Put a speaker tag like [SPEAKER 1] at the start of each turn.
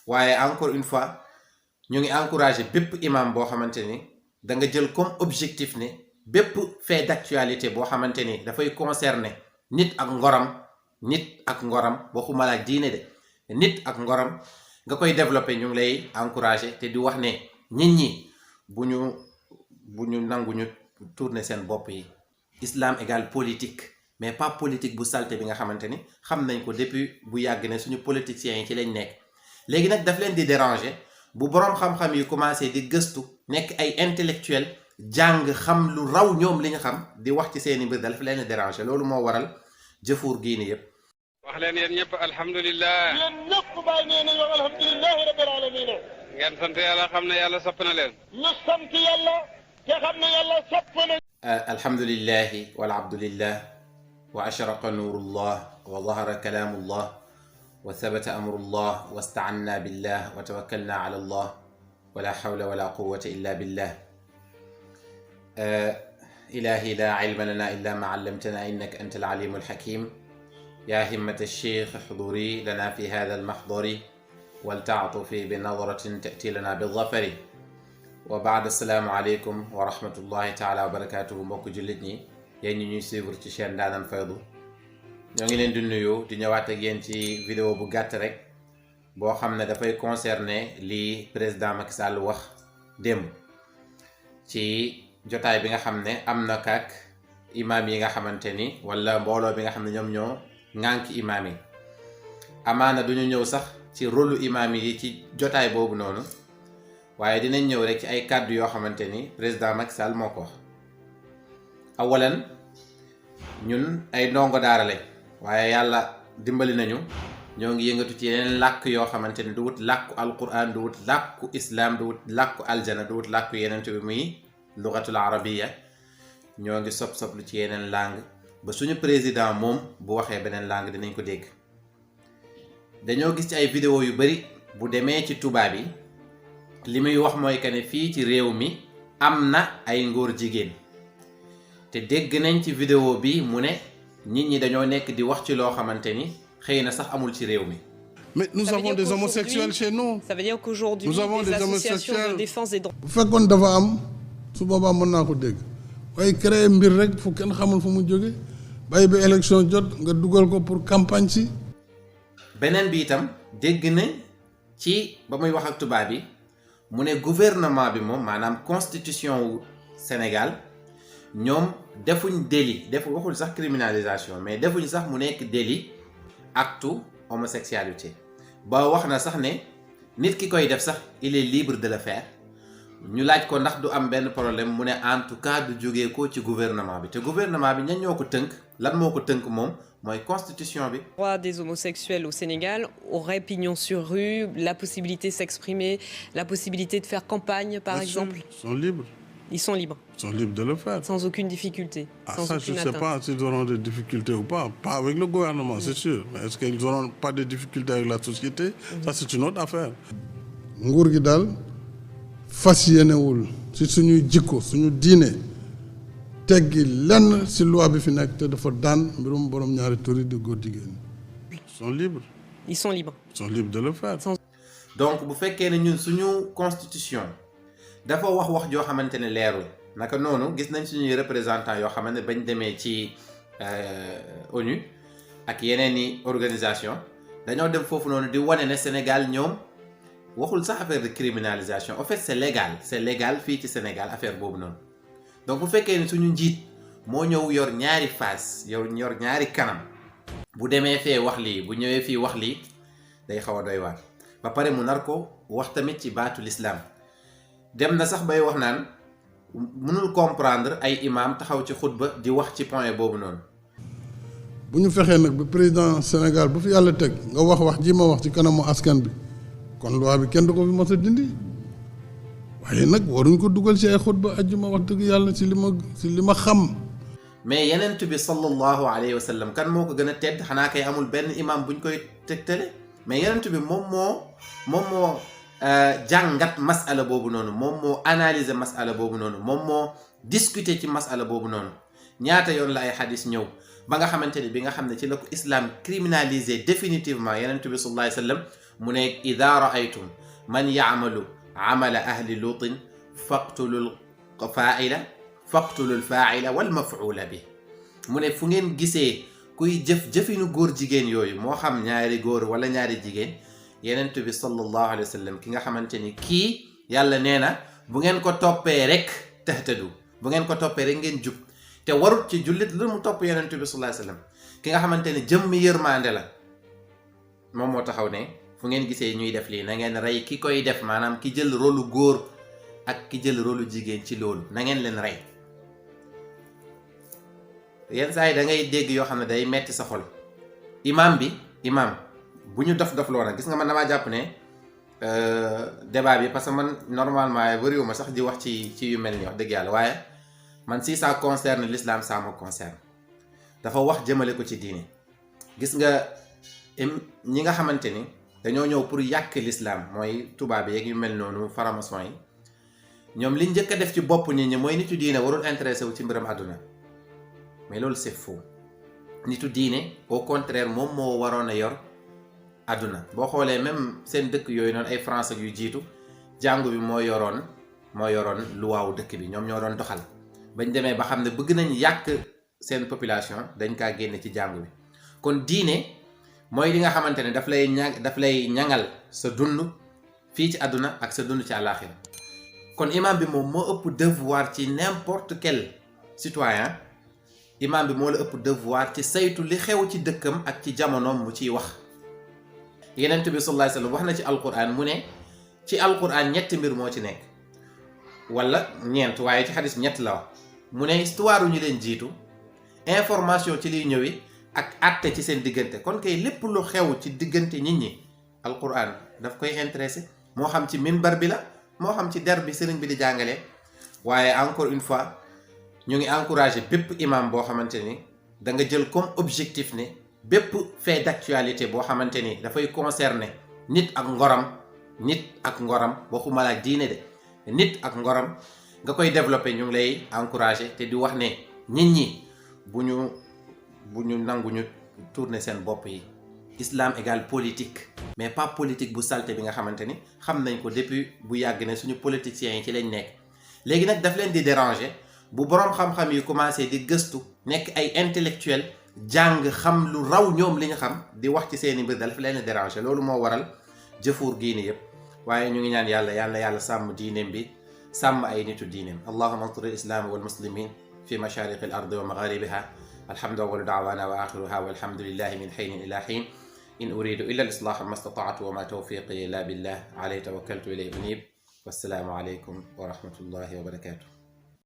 [SPEAKER 1] waaye encore une fois ñu ngi encouragé bépp imam boo xamante ni da nga jël comme objectif ne bépp fait d'actualité boo xamante ni dafay concerner nit ak ngoram waxuma la diine de nit ak ngoram nga koy développer. ñu ngi lay encouragé te di wax ne nit ñi bu ñu nangu ñu tourner seen bopp yi. Islam égale politique, mais pas politique bu salte bi nga xamante ni xam nañ ko depuis bu yàgg ne suñu politiciens yi ci lañ nekk. léegi nag daf leen di déranger bu boroom xam-xam yi commencé di gëstu nekk ay intellectuel jàng xam lu raw ñoom li ñu xam di wax ci seeni mbir daf leen di déranger. loolu moo waral jëfuur gii nii yëpp.
[SPEAKER 2] wax leen yéen ñëpp alhamdulilah.
[SPEAKER 3] yéen ñëpp bàyyi nee nañu alhamdulilah rabbil alamin.
[SPEAKER 2] ngeen sant yàlla xam ne yàlla sopp na leen.
[SPEAKER 3] ñu sant yàlla te xam ne yàlla sopp na.
[SPEAKER 1] alhamdulilahi walabdulillah wa ashraqa nuurullah wa zahara kalaamullah wa thabata amrullah wa staanna billah wa tawakkalna ala allah wala hawla wala quwwata illa billah. ilahi la ilma lana illa ma allamtana innaka anta alalimu alhakim. ya himmata alcheikh xuduri lana fi hada almahdari waltaatufi binadaratin tati lana bidafari. wa baad assalaamu aleykum wa rahmatullahi taala wa barakatuhu. mbokk jullit ñi yéen ñi ñuy suivre ci chaîne Ndaanaan Faydu, ñoo ngi leen di nuyu di ñëwaat ak yéen ci vidéo bu gàtt rek boo xam ne dafay concerner li président Macky Sall wax démb ci jotaay bi nga xam ne am na kaak imaam yi nga xamante ni wala mbooloo bi nga xam ne ñoom ñoo ŋànk imaam yi. amaana duñu ñëw sax ci rôlu imaam yi ci jotaay boobu noonu, waaye dinañ ñëw rek ci ay kàddu yoo xamante ni président Macky Sall moo ko wax. awalan ñun ay ndongo daara lañ, waaye yàlla dimbali nañu ñoo ngi yëngatu ci yeneen làkk yoo xamante ni du wut làkku alquran, du wut làkku islam, du wut làkku aljana, du wut làkku yeneen bi muy lugatul arabiya. ñoo ngi sob-soblu ci yeneen langue ba suñu président moom bu waxee beneen langue dinañ ko dégg. dañoo gis ci ay vidéo yu bari bu demee ci tubaab yi li muy wax mooy que ne fii ci réew mi am na ay ngóor jigéen, te dégg nañ ci vidéo bi mu ne nit ñi dañoo nekk di wax ci loo xamante ni xëy na sax amul ci réew mi.
[SPEAKER 4] Mais nous avons des homosexuels chez nous.
[SPEAKER 5] Ça veut dire qu'aujourd'hui,
[SPEAKER 4] nous avons
[SPEAKER 5] des associations
[SPEAKER 4] homosexuels
[SPEAKER 5] de défense des droits.
[SPEAKER 4] bu fekkoon dafa am su boobaa mën naa ko dégg waaye créer mbir rek fu kenn xamul fu mu jóge bàyyi ba élection jot nga dugal ko pour campagne si.
[SPEAKER 1] beneen bi itam dégg nañ ci ba muy wax ak tubaab yi mu ne gouvernement bi moom maanaam constitution wu Sénégal ñoom defuñ délit waxul sax criminalisation, mais defuñ sax mu nekk délit acte homosexualité. ba wax na sax ne nit ki koy def sax il est libre de le faire. ñu laaj ko ndax du am benn problème mu ne en tout cas du jógee ko ci gouvernement bi, te gouvernement bi ñan ñoo ko tënk, lan moo ko tënk moom mooy constitution bi.
[SPEAKER 5] Les droits des homosexuels au Sénégal auraient pignon sur rue, la possibilité de s'exprimer, la possibilité de faire campagne par exemple.
[SPEAKER 4] Ils sont libres.
[SPEAKER 5] Ils sont libres.
[SPEAKER 4] Ils sont libres de le faire.
[SPEAKER 5] Sans aucune difficulté. Sans
[SPEAKER 4] ça,
[SPEAKER 5] aucune
[SPEAKER 4] je ne sais
[SPEAKER 5] atteinte.
[SPEAKER 4] pas s'ils auront des difficultés ou pas. Pas avec le gouvernement, c'est sûr. Mais est-ce qu'ils n'auront pas de difficultés avec la société? Ça, c'est une autre affaire. nguur gi daal fas yéenewul si suñuy jikko suñu diine teggi lenn si loi bi fi nekk te dafa daan mbirum borom ñaari tori di góor jigéen. Ils sont libres.
[SPEAKER 5] Ils sont libres.
[SPEAKER 4] Ils sont libres de le faire.
[SPEAKER 1] donc bu fekkee ne ñun suñu constitution dafa wax joo xamante ne leerul, naka noonu gis nañ suñuy représentants yoo xamante ne bañ demee ci ONU ak yeneen i organisation dañoo dem foofu noonu di wane ne Sénégal ñoom waxul sax affaire de criminalisation. En fait c'est légal fii ci Sénégal affaire boobu noonu. donc bu fekkee ne suñu njiit moo ñëw yor ñaari face yor ñaari kanam, bu demee fee wax lii bu ñëwee fii wax lii day xaw a doy waar. ba pare mu nar ko wax tamit ci baatu l'islam. dem na sax bay wax naan mënul comprendre ay imam taxaw ci xutba di wax ci point boobu noonu.
[SPEAKER 4] bu ñu fexee nag ba président Sénégal bu fi yàlla teg nga wax ji ma wax ci kanamu askan bi kon loi bi kenn du ko fi mos a dindi waaye nag waruñ ko dugal ci ay xutba ajjuma wax dëgg yàlla ci li ma xam.
[SPEAKER 1] mais yenent bi sallallahu alayhi wa sallam kan moo ko gën a tedd? xanaa kay amul benn imam buñ koy tegtale. mais yenent bi moom moo jàngat masala boobu noonu, moom moo analyser masala boobu noonu, moom moo discuter ci masala boobu noonu. ñaata yoon la ay xadis ñëw ba nga xamante ni bi nga xam ne ci la ko islam criminalisé définitivement yenent bi sallallahu alayhi wa sallam mu ne ida raaytum man yaamalu amala ahli luutin faqtulul faaila wal mafuula bi mu ne fu ngeen gisee kuy jëfinu góor jigéen yooyu moo xam ñaari góor wala ñaari jigéen yenent bi sallallahu alayhi wa sallam ki nga xamante ni kii yàlla nee na bu ngeen ko toppee rek tahtadu bu ngeen ko toppee rek ngeen jub te warut ci jullit lu mu topp yenent bi sallallahu alayhi wa sallam ki nga xamante ni jëmmi yërmande la moom moo taxaw ne fu ngeen gisee ñuy def lii na ngeen rey ki koy def maanaam ki jël rôlu góor ak ki jël rôlu jigéen ci loolu na ngeen leen rey. yenn saa yi da ngay dégg yoo xam ne day metti sa xol imam bu ñu dof loo nag gis nga man damaa jàpp ne débat bi parce que man normalement bëriwuma sax di wax ci yu mel ni wax dëgg yàlla waaye man si ça concerne l'islam ça me concerne dafa wax jëmale ko ci diine. gis nga ñi nga xamante ni dañoo ñëw pour yàq l'islam mooy tubaab yeeg yu mel noonu faramason yi ñoom liñ njëkk a def ci bopp nit ñi mooy nitu diine warul intéressé wu ci mbiram àdduna mais loolu c'est faux. nitu diine au contraire moom moo waroon a yor àdduna. boo xoolee même seen dëkk yooyu noonu ay France ak yu jiitu jàngu bi moo yoroon luwaawu dëkk bi ñoom ñoo doon doxal bañ demee ba xam ne bëgg nañ yàq seen population dañ kaa génne ci jàngu bi. kon diine mooy li nga xamante ne daf lay ñaŋal sa dund fii ci àdduna ak sa dund ci àllaaxira. kon imam bi moom moo ëpp devoir ci n'importe quel citoyen. imam bi moo la ëpp devoir ci saytu li xew ci dëkkam ak ci jamonoom mu ciy wax. yenent bi sallallahu alayhi wasallam wax na ci alquran mu ne ci alquran ñetti mbir moo ci nekk wala ñeent waaye ci xadis ñett la wax mu ne histoire ñu leen jiitu information ci liy ñëwi ak àtte ci seen diggante. kon kay lépp lu xew ci diggante nit ñi alquran daf koy intéressé moo xam ci minbar bi la moo xam ci der bi sëriñ bi di jàngale. waaye encore une fois ñu ngi encouragé bépp imam boo xamante ni da nga jël comme objectif ne bépp fait d'actualité boo xamante ni dafay concerner nit ak ngoram waxuma la diine de nit ak ngoram nga koy développé. ñu ngi lay encouragé te di wax ne nit ñi bu ñu nangu ñu tourner seen bopp yi. islam égale politique mais pas politique bu salte bi nga xamante ni xam nañ ko depuis bu yàgg ne suñu politiciens yi ci lañ nekk. léegi nag daf leen di déranger bu boroom xam-xam yi commencé di gëstu nekk ay intellectuel jàng xam lu raw ñoom li ñu xam di wax ci seeni mbir daf leen déranger. loolu moo waral jëfuur giine yëpp. waaye ñu ngi ñaan yàlla sàmm diineem bi sàmm ay nitu diineem. allahumma ansur al islam wal muslimin fi mashariqi al ardi wa magharibiha. alhamdu awwalu da'wana wa akhiruha walhamdulillahi min hayyin ila hin. in uridu illa al islaha ma istata'tu wa ma tawfiqi illa billah alayhi tawakkaltu ilayhi unib. wassalaamu alaykum wa rahmatullahi wa barakatuh.